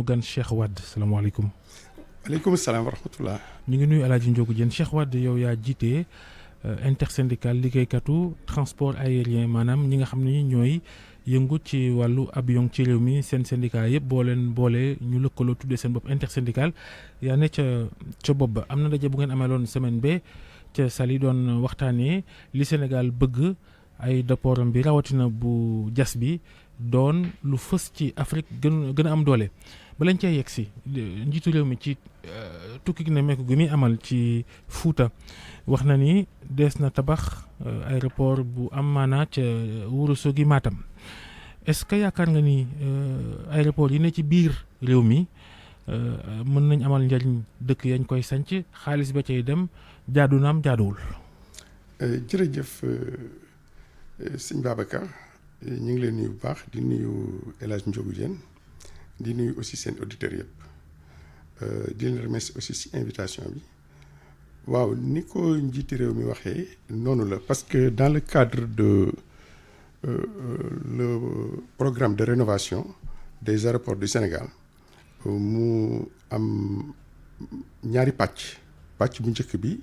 gan Cheikh Wade salaamaaleykum. waaleykum salaam wa rahmatullah. ñu ngi nuyu El Hadj Ndiogou Diène. Cheikh Wade yow yaa jiite intersyndical liggéeykatu transport aérien maanaam ñi nga xam ne ñooy yëngu ci wàllu avion ci réew mi seen syndicat yëpp boo leen boole ñu lëkkaloo tuddee seen bopp intersyndical yaa ne ca bopp ba am na ndaje bu ngeen ameeloon semaine ba ca Saly doon waxtaanee li Sénégal bëgg ay dopooram bi rawatina bu jas bi doon lu fës ci Afrique gën a am doole ba lañ cee yegg si njiitu réew mi ci tukki gi ne meeku gi muy amal ci Fuuta wax na ni dees na tabax aéroport bu am maanaa ca Ourossogui Matam est-ce que yaakaar nga ni aéroport yi ne ci biir réew mi mën nañ amal njariñ dëkk yañ koy sanc xaalis ba cay dem jaadu naam jaaduwul. jërëjëf sëñ Babacar ñu ngi leen nuyu bu baax di nuyu El Hadj Ndiogou Diène di nuyu aussi seen auditeurs yëpp di leen remercier aussi ci invitation bi waaw ni ko njiiti réew mi waxee noonu la parce que dans le cadre de le programme de rénovation des aéroports du Sénégal mu am ñaari pàcc bu njëkk bi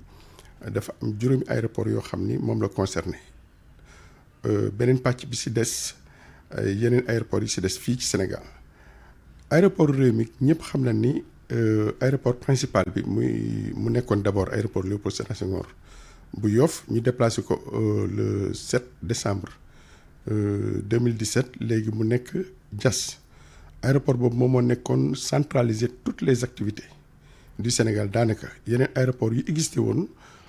dafa am juróomi aéroport yoo xam ni moom la concerné beneen pàcc bi ci des yeneen aéroport yi ci des fii ci Sénégal aéroport réew mi ñëpp xam na ni aéroport principal bi mu nekkoon d'abord aéroport Léopold Sédar Senghor bu Yoff ñu déplacé ko le 7 décembre 2017 léegi mu nekk Diass aéroport boobu moom moo nekkoon centraliser toutes les activités du Sénégal daanaka yeneen aéroport yu existé woon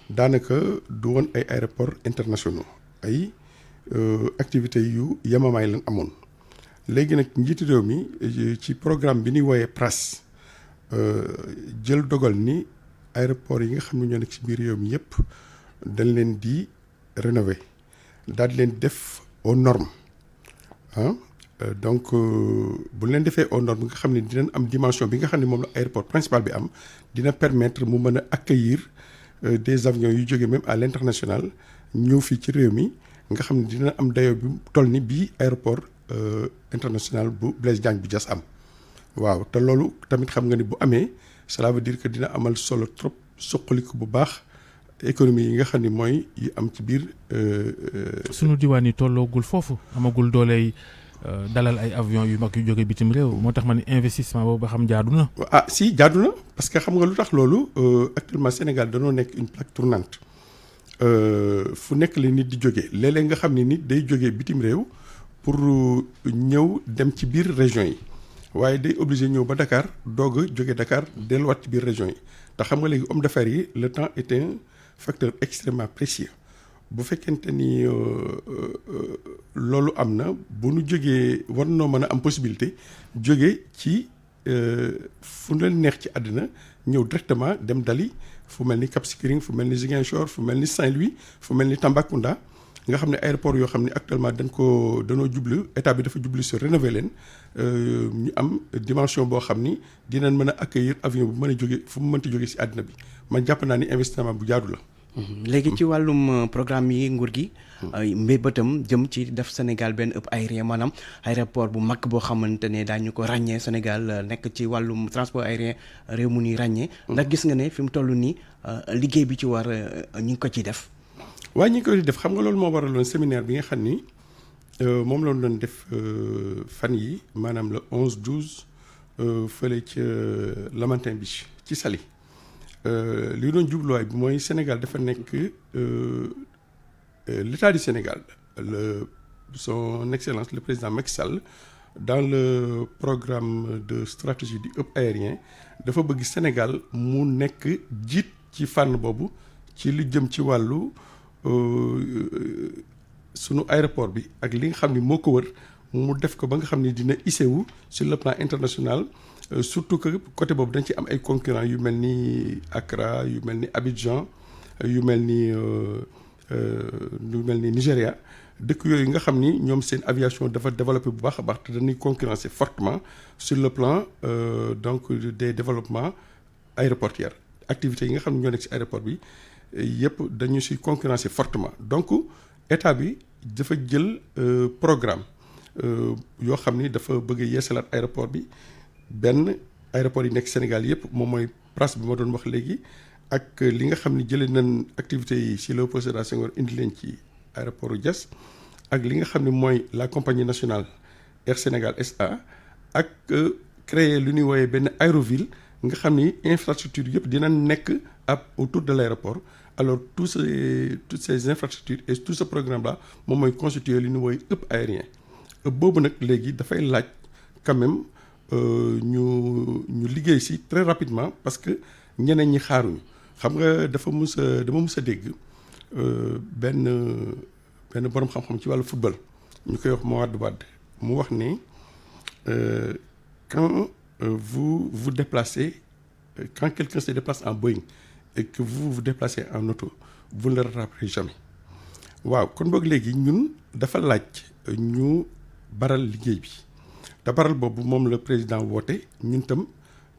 daanaka du woon ay aéroports internationaux ay activités yu yemamaay lan amoon léegi nag njiitu réew mi ci programme bi ñuy wooyee PRAS jël dogal ni aéroport yi nga xam ne ñoo nekk ci biir réew mi yëpp dañ leen di rénover daal di leen def aux normes donc bu leen defee aux normes nga xam ne dinañ am dimension bi nga xam ne moom la aéroport principal bi am dina permettre mu mën a accueillir des avions yu jógee même à l'international ñëw fii ci réew mi nga xam ne dina am dayoo bi toll ni bii aéroport international bu Blaise Diagne bu Diass am waaw te loolu tamit xam nga ni bu amee cela veut dire que dina amal solo trop suqaliku bu baax économie yi nga xam ni mooy yi am ci biir. sunu diwaan yi tolloogul foofu amagul dooley dalal ay avion yu mag yu jóge bitim réew moo tax ma ni investissement boobu ba xam jaadu na. Si jaadu na parce que xam nga lu tax loolu actuellement Sénégal danoo nekk une plaque tournante fu nekk la nit di jóge léeg-léeg nga xam ni nit day jóge bitim réew pour ñëw dem ci biir région yi waaye day obligé ñëw ba Dakar doog a jóge Dakar delluwaat ci biir région yi te xam nga léegi homme d'affaires yi le temps est un facteur extrêmement précieux bu fekkente ni loolu am na bu nu jógee war noo mën a am possibilité jóge ci fu leen neex ci àddina ñëw directement dem dali fu mel ni Cap Skirring fu mel ni Ziguinchor fu mel ni Saint-Louis fu mel ni Tambacounda nga xam ne aéroport yoo xam ne actuellement danoo jublu état bi dafa jublu sur rénover leen ñu am dimension boo xam ni dinañ mën a accueillir avion bu mën a jóge fu mu mënti jóge ci àddina bi man jàpp naa ni investissement bu jaadu la. léegi ci wàllum programme yi nguur gi mbébétam jëm ci def Sénégal benn hub aérien maanaam aéroport bu mag boo xamante ne daañu ko ràññee Sénégal nekk ci wàllum transport aérien réew mu ñuy ràññee. ndax gis nga ne fi mu toll nii liggéey bi ci war ñu ngi ko ciy def. waaye ñi ngi koy def xam nga loolu moo waraloon séminaire bi nga xam ni moom la doon def fan yi maanaam le 11-12 fële ca Lamantin Beach ci Saly li doon jubluwaay bi mooy Sénégal dafa nekk l'état du Sénégal son excellence le président Macky Sall dans le programme de stratégie du hub aérien dafa bëgg Sénégal mu nekk jiit ci fànn boobu ci li jëm ci wàllu sunu aéroport bi ak li nga xam ni moo ko wër mu def ko ba nga xam ni dina hissé wu sur le plan international surtout que côté boobu dañ ci am ay concurrents yu mel ni Accra yu mel ni Abidjan yu mel ni Nigéria dëkk yooyu nga xam ni ñoom seen aviation dafa développé bu baax a baax te dañuy concurrencer fortement sur le plan donc des développements aéroportuaires activités yi nga xam ne ñoo nekk ci aéroport bi yëpp dañu ci concurrencer fortement donc état bi dafa jël programme yoo xam ni dafa bëgg a yeesalaat aéroport bi benn aéroport yi nekk Sénégal yëpp moom mooy place bi ma doon wax léegi ak li nga xam ne jëlee nañ activités yi ci Léopold Sédar Senghor indi leen ci aéroport Diass ak li nga xam ne mooy la compagnie nationale Air Sénégal SA ak créer lu ñuy wooyee benn aéroville nga xam ni infrastructure yëpp dina nekk autour de l'aéroport. Alors toutes ces infrastructures et tout ce programme là moom mooy constituer li ñuy wooye hub aérien boobu nag léegi dafay laaj quand même ñu liggéey ci très rapidement parce que ñeneen ñi xaaruñu xam nga dama mus a dégg benn borom xam-xam ci wàllu football ñu koy wax Mawade Wade mu wax ni quand vous déplacez quand quelqu'un se déplace en Boeing et que vous vous déplacez en auto vous ne le rattraperez jamais waaw kon boog léegi ñun dafa laaj ñu baral liggéey bi te baral boobu moom le président woote ñun tam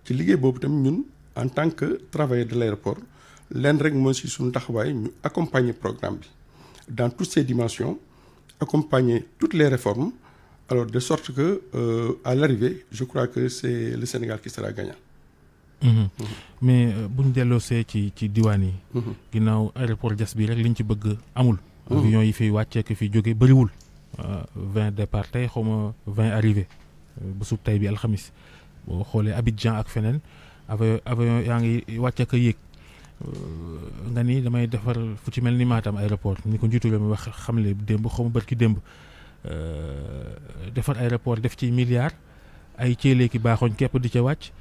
ci liggéey boobu tam ñun en tant que travailleur de l'aéroport leen rek mooy si suñu taxawaay ñu accompagner programme bi dans toutes ses dimensions accompagner toutes les réformes alors de sorte que à l'arrivée je crois que c'est le Sénégal qui sera gagnant. mais buñ delloosee ci diwaan yi. ginnaaw aéroport Diass bi rek liñ ci bëgg amul. avion yi fiy wàccee ki fi jóge bëriwul. 20 départ tey xaw ma 20 arrivé bu sub tey bi alxamis boo xoolee Abidjan ak feneen avion yaa ngi wàccee ko yéeg nga ni damay defar fu ci mel ni Matam aéroport ni ko njiitu réew mi wax xamle démb xaw ma barki démb defar aéroport def ci milliards ay ceelee ki baaxoñ képp di ca wàcc.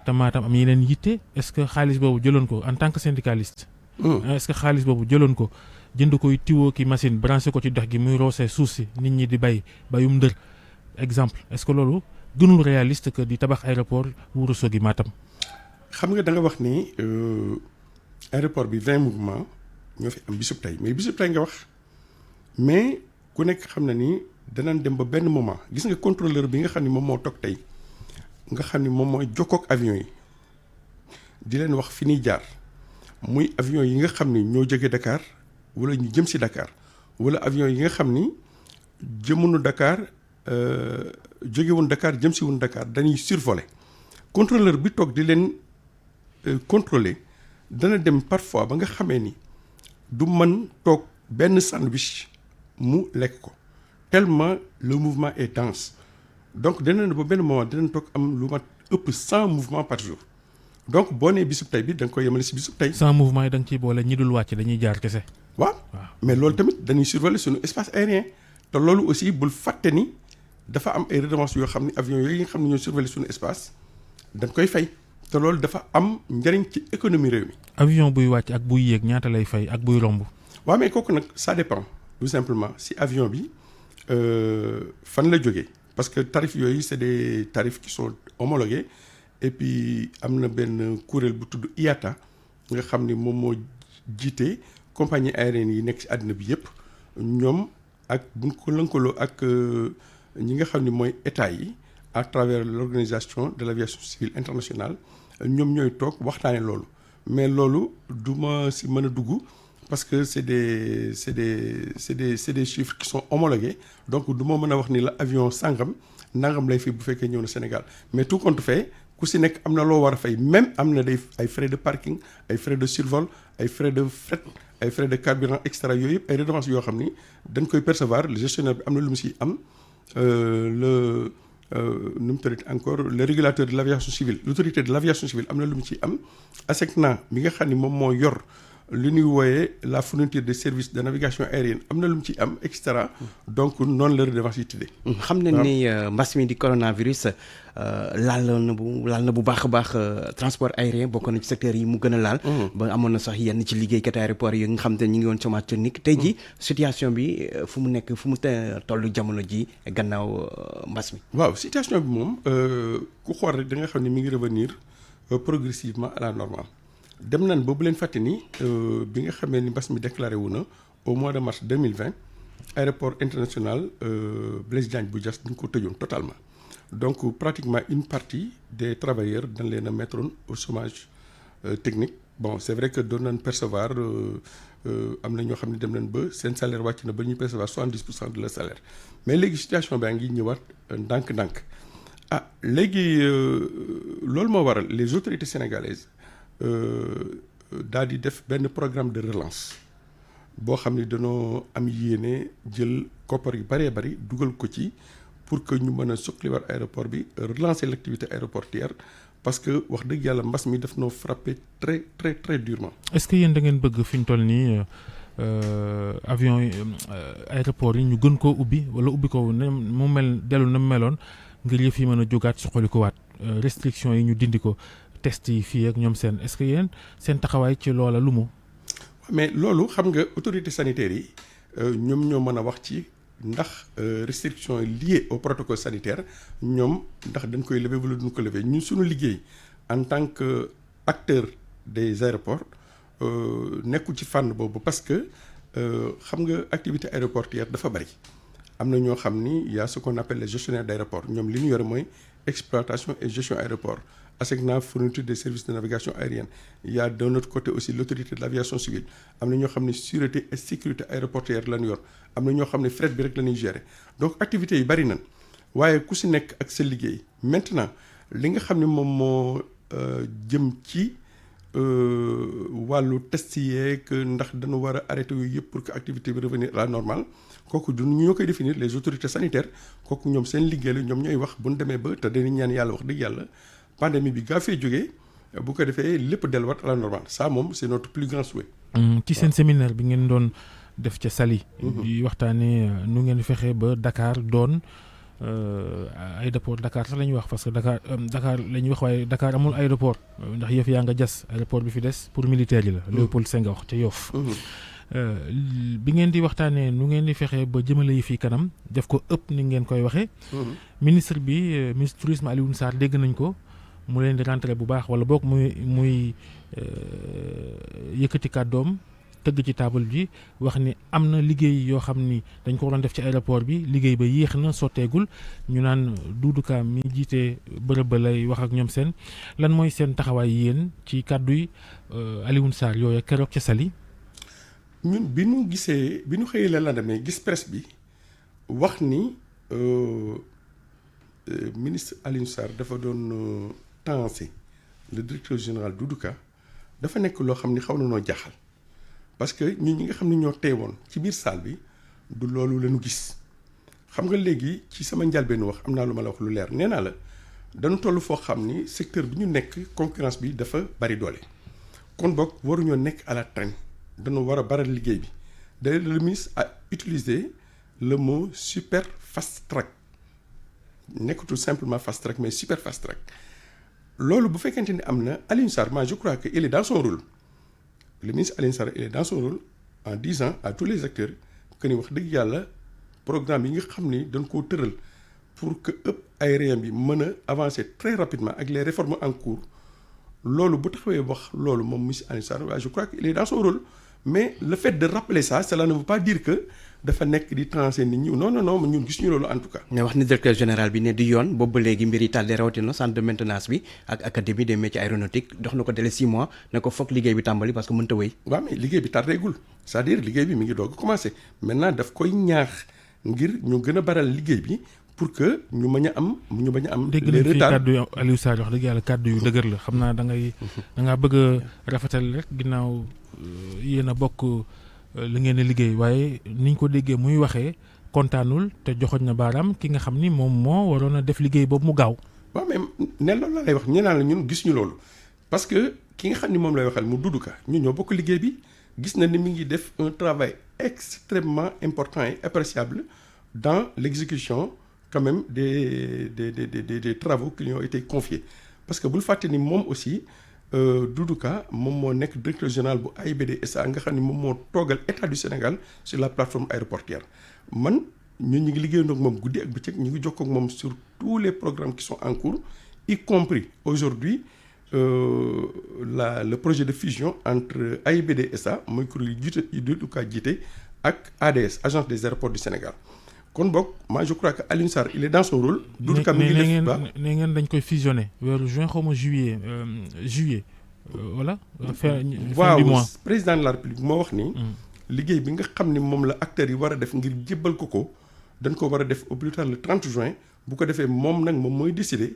te Matam am yeneen yitte est-ce que xaalis boobu jëloon ko en tant que syndicaliste. est-ce que xaalis boobu jëloon ko jënd koy tiwoo ki machine branché ko ci dex gi muy roosee suuf si nit ñi di bayum ndër exemple est-ce que loolu gënul réaliste que di tabax aéroport Ourossogui Matam. xam nga da nga wax ni aéroport bi 20 mouvements ñoo fi am bisub tey mais bisub tey nga wax mais ku nekk xam na ni danañ dem ba benn moment gis nga contrôleur bi nga xam ni moom moo toog tey. nga xam ni moom mooy jokkook avion yi di leen wax fi ñuy jaar muy avion yi nga xam ni ñoo jóge Dakar wala ñu jëm si Dakar wala avion yi nga xam ni jëmunu Dakar jóge woon Dakar jëm si woon Dakar dañuy survoler contrôleur bi toog di leen contrôler dana dem parfois ba nga xamee ni du mën toog benn sandwich mu lekk ko tellement le mouvement est dense. donc dinañ ba benn moment dinañ toog am lu mat ëpp 100 mouvements par jour donc boo nee bisub tey bi da nga koy yemale si bisub tey. 100 mouvements yi da nga ciy boole ñi dul wàcc dañuy jaar kese. waaw mais loolu tamit dañuy surveiller suñu espace aérien te loolu aussi bul fàtte ni dafa am ay redevances yoo xam ne avions yooyu nga xam ne ñoo surveiller suñu espace dañ koy fay te loolu dafa am njëriñ ci économie réew mi. avion buy wàcc ak buy yéeg ñaata lay fay ak buy romb. waaw mais kooku nag ça dépend tout simplement si avion bi fan la jógee. parce que tarifs yooyu c'est des tarifs qui sont homologués et puis am na benn kuréel bu tudd IATA nga xam ni moom moo jiite compagnie aérienne yi nekk ci àddina bi yëpp ñoom ak buñ ko lëkkaloo ak ñi nga xam ni mooy état yi à travers l'organisation de l'aviation civile internationale ñoom ñooy toog waxtaane loolu mais loolu du ma si mën a dugg parce que c'est des chiffres qui sont homologués donc du ma mën a wax ni la avion sangam nangam lay fay bu fekkee ñëw na Sénégal mais tout compte fait ku si nekk am na loo war a fay même am na ay frais de parking ay frais de survol ay frais de fret ay frais de carburant extra yooyu yëpp ay redevances yoo xam ni dañ koy percevoir le gestionnaire bi am na lu mu si am nu mu tuddati encore le régulateur de l'aviation civile l'autorité de l'aviation civile am na lu mu ci am ASECNA mi nga xam ni moom moo yor li ñuy wooyee la fourniture de services de navigation aérienne am na lu mu ci am et cetera donc noonu la redevance yi tuddee. xam nañ ni mbas mi di coronavirus laal na bu baax a baax transport aérien bokk na ci secteur yi mu gën a laal. ba amoon na sax yenn ci liggéeykat aéroport yi nga xam te ñu ngi woon chômage technique. tey ji situation bi fu mu nekk fu mu toll jamono ji gannaaw mbas mi. waaw situation bi moom ku xool rek da nga xam ne mi ngi revenir progressivement à la normale. dem nañ ba bu leen fàtte ni bi nga xamee ni mbas mi déclaré wu na au mois de mars 2020 aéroport international Blaise Diagne bu Diass dañ ko tëjoon totalement donc pratiquement une partie des travailleurs dañ leen a mettre au chômage technique bon c'est vrai que doon nañ percevoir am na ñoo xam ne dem nañ ba seen salaire wàcc na ba ñuy percevoir 70% de leur salaire mais léegi situation baa ngi ñëwaat ndànk-ndànk léegi loolu moo waral les autorités sénégalaises daal di def benn programme de relance boo xam ne dañoo am yéene jël koppar yu bëree bëri dugal ko ci pour que ñu mën a suqaliwaat aéroport bi relancer l'activité aéroportuaire parce que wax dëgg yàlla mbas mi daf noo frappé très très très durement. est-ce que yéen da ngeen bëgg fi ñu toll nii avion yi aéroport yi ñu gën koo ubbi wala ubbi ko ne mu mel dellu na mu meloon ngir yëf yi mën a jógaat suqali ko waat restriction yi ñu dindi ko test yi fii ak ñoom seen est-ce que yéen seen taxawaay ci loola lu mu. mais loolu xam nga autorités sanitaires yi ñoom ñoo mën a wax ci ndax restrictions liées au protocole sanitaire ñoom ndax dañ koy lever wala duñ ko lever ñun suñu liggéey en tant que acteur des aéroports nekkul ci fànn boobu parce que xam nga activité aéroportuaire dafa bari am na ñoo xam ni y a ce qu'on appelle les gestionnaires d'aéroport ñoom li ñu yore mooy exploitation et gestion aéroport ASECNA fourniture des services de navigation aérienne il y a d'un autre côté aussi l'autorité de l'aviation civile am na ñoo xam ne sûreté et sécurité aéroportuaire la ñu yor am na ñoo xam ne fret bi rek la ñuy gérer donc activités yi bari nañ waaye ku si nekk ak sa liggéey maintenant li nga xam ne moom moo jëm ci wàllu test yeeg ndax dañu war a arrêter yooyu yëpp pour que activité bi revenir à la normale kooku du ñoo koy définir les autorités sanitaires kooku ñoom seen liggéey la ñoom ñooy wax bu ñu demee ba te dañuy ñaan yàlla wax dëgg yàlla pandémie bi gaa fee jógee bu ko defee lépp delluwaat à la normale ça moom c'est notre plus grand souhait. ci seen séminaire bi ngeen doon def ca Saly. di waxtaanee nu ngeen fexe ba Dakar doon aéroport Dakar sax la ñuy wax parce que Dakar la ñuy wax waaye Dakar amul aéroport ndax yëf yaa nga jas aéroport bi fi des pour militaire yi la. Léopold Senghor wax ca Yoff. bi ngeen di waxtaanee nu ngeen di fexe ba jëmale yi fii kanam def ko ëpp ni ngeen koy waxee. ministre bi ministre tourisme Alioune Sarr dégg nañ ko mu leen di rentrer bu baax wala boog muy yëkkati kàddoom tëgg ci table bi wax ni am na liggéey yoo xam ni dañ ko waroon def ci aéroport bi liggéey ba yéex na sotteegul ñu naan Doudou Ka mi jiite bërëb ba lay wax ak ñoom seen lan mooy seen taxawaay yéen ci kàddu yi Alioune Sarr yooyu keroog ca Saly. ñun bi ñu xëyee la demee gis presse bi wax ni ministre Alioune Sarr dafa doon tancé le directeur général Doudou Ka dafa nekk loo xam ni xaw na noo jaaxal parce que ñun ñi nga xam ne ñoo teewoon ci biir salle bi du loolu la ñu gis xam nga léegi ci sama njëlbéenu wax am naa lu ma la wax lu leer nee naa la dañu toll foo xam ni secteur bi ñu nekk concurrence bi dafa bari doole kon boog waruñoo nekk à la traîne dañu war a baral liggéey bi d'ailleurs le ministre a utilisé le mot super fast track nekkatul simplement fast track mais super fast track loolu bu fekkente ni am na Alioune Sarr moi je crois que il est dans son rôle le ministre Alioune Sarr il est dans son rôle en disant à tous les acteurs que ni wax dëgg yàlla programme yi nga xam ni dañ koo tëral pour que ëpp aérien bi mën a avancer très rapidement ak les réformes en cours loolu bu taxawee wax loolu moom monsieur Alioune Sarr waaye je crois qu'il est dans son rôle mais le fait de rappeler ça cela ne veut pas dire que dafa nekk di transer nit ñi non ñun gis ñu loolu en tout cas. nga wax ni directeur général bi ne di yoon boobu ba léegi mbir yi tàllee rawatina centre de maintenance bi ak académie des métiers aéronautiques dox na ko délai 6 mois ne ko foog liggéey bi tàmbali parce que mënta wéy. waaw mais liggéey bi tardegul c'est-à-dire liggéey bi mi ngi doog a commencer maintenant daf koy ñaax ngir ñu gën a baral liggéey bi pour que ñu bañ a am dégg nañ fi kàddu yu Aliou Sarr wax dëgg yàlla kàddu yu dëgër la xam naa da ngaa bëgg a rafetal rek ginnaaw yéen a bokk li ngeen di liggéey waaye niñ ko déggee muy waxee kontaanul te joxoñ na baaraam ki nga xam ni moom moo waroon a def liggéey boobu mu gaaw. waaw mais ne loolu la lay wax ñu naan la ñun gis ñu loolu parce que ki nga xam ni moom lay waxal mu Doudou Ka ñun ñoo bokk liggéey bi gis na ni mi ngi def un travail extrêmement important et appréciable dans l'exécution quand même des travaux qui lui ont été confiés parce que bul fàtte ni moom aussi Doudou Ka moom moo nekk directeur général bu AIBD SA nga xam ni moom moo toogal état du Sénégal sur la plateforme aéroportuaire man ñun ñu ngi liggéeyandoo ak moom guddi ak bëccëg ñu ngi jokkoo ak moom sur tous les programmes qui sont en cours y compris aujourd'hui le projet de fusion entre AIBD SA mooy kuréel yu Doudou Ka jiite ak ADS agence des aéroports du Sénégal kon boog moi je crois que Alioune Sarr il est dans son rôle. Doudou Ka mi ngi def ba ne ngeen dañ koy fusionné weeru juin xaw ma juillet voilà. fin du mois waaw président de la République moo wax ni. liggéey bi nga xam ni moom la acteurs yi war a def ngir jébbal ko dañ ko war a def au plus tard le 30 juin bu ko defee moom nag moom mooy décider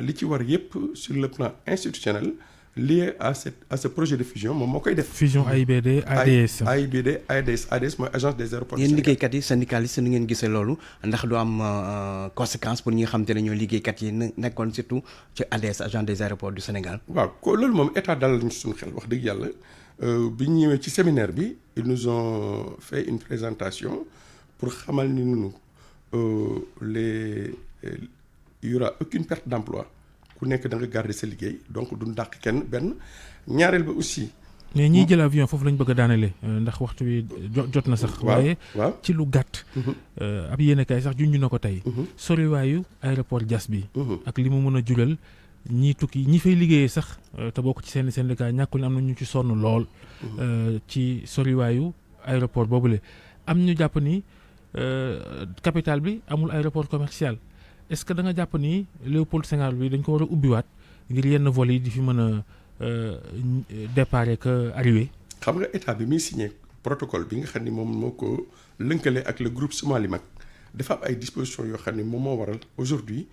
li ci war yépp sur le plan institutionnel lié à ce projet de fusion moom moo koy def. fusion AIBD ADS. AIBD ADS mooy agence des aéroports. yéen liggéeykat yi syndicalistes nu ngeen gisee loolu ndax du am conséquence pour ñi nga xam te ne ñoo liggéeykat yi nekkoon surtout ci ADS agence des aéroports du Sénégal. waaw ko loolu moom état dalal ñu suñu xel wax dëgg yàlla bi ñu ñëwee ci séminaire bi ils nous ont fait une présentation pour xamal ni ñun il y aura aucune perte d'emploi. ku nekk da nga garder sa liggéey donc duñ dàq kenn benn ñaareel ba aussi. mais ñiy jël avion foofu lañ bëgg a daanele ndax waxtu wi jot na sax. waaye ci lu gàtt. ab yéenekaay sax junj na ko tey. soriwaayu aéroport Diass bi. ak li mu mën a jural ñii tukki ñi fay liggéeyee sax te bokk ci seen syndicat ñàkkul ne am na ñu ci sonn lool. ci soriwaayu aéroport boobule am ñu jàpp ni capitale bi amul aéroport commercial. est-ce que da nga jàpp ni Léopold Senghor bi dañ ko war a ubbiwaat ngir yenn vol yi di fi mën a départ ak arrivé. xam nga état bi muy signé protocole bi nga xam ni moom moo ko lënkale ak le groupe Somalimak dafa am ay dispositions yoo xam ni moom moo waral aujourd'hui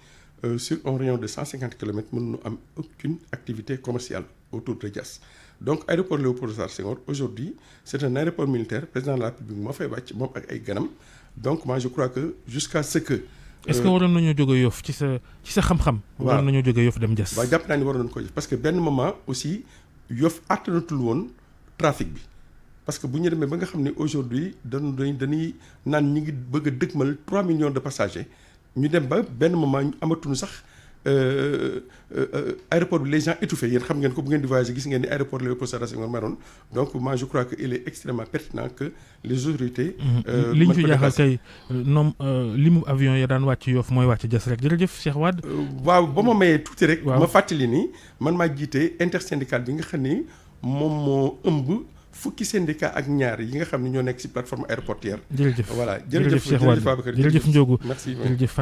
sur un rayon de 150 kilomètres mën nu am aucune activité commerciale autour de Diass donc aéroport Léopold Sédar Senghor aujourd'hui c'est un aéroport militaire président de la République moo fay wàcc moom ak ay ganam donc moi je crois que jusqu'à ce que. est-ce que waroon nañoo jóge Yoff ci sa xam-xam. waroon nañoo jóge Yoff dem Diass. waaw jàpp naa ni waroon nañu ko def parce que benn moment aussi Yoff àttanatul woon trafic bi parce que bu ñu demee ba nga xam ne aujourd'hui dañuy naan ñi ngi bëgg a dëgmal 3 millions de passagers ñu dem ba benn moment ñu amatuñu sax aéroport bi les gens étouffés yéen xam ngeen ko bu ngeen di voyager gis ngeen ni aéroport Léopold Sédar Senghor meroon donc moi je crois que il est extrêmement pertinent que les autorités. li ñu fi jaaxal kay noom limu avion ya daan wàcc Yoff mooy wàcc Diass rek jërëjëf Cheikh Wade. waaw ba ma mayee tuuti rek. ma fàttali ni man maa jiite intersyndical bi nga xam ni moom moo ëmb fukki syndicat ak ñaar yi nga xam ne ñoo nekk ci plateforme aéroportière. jërëjëf voilà jërëjëf Cheikh Wade jërëjëf Ndiogou merci jërëjëf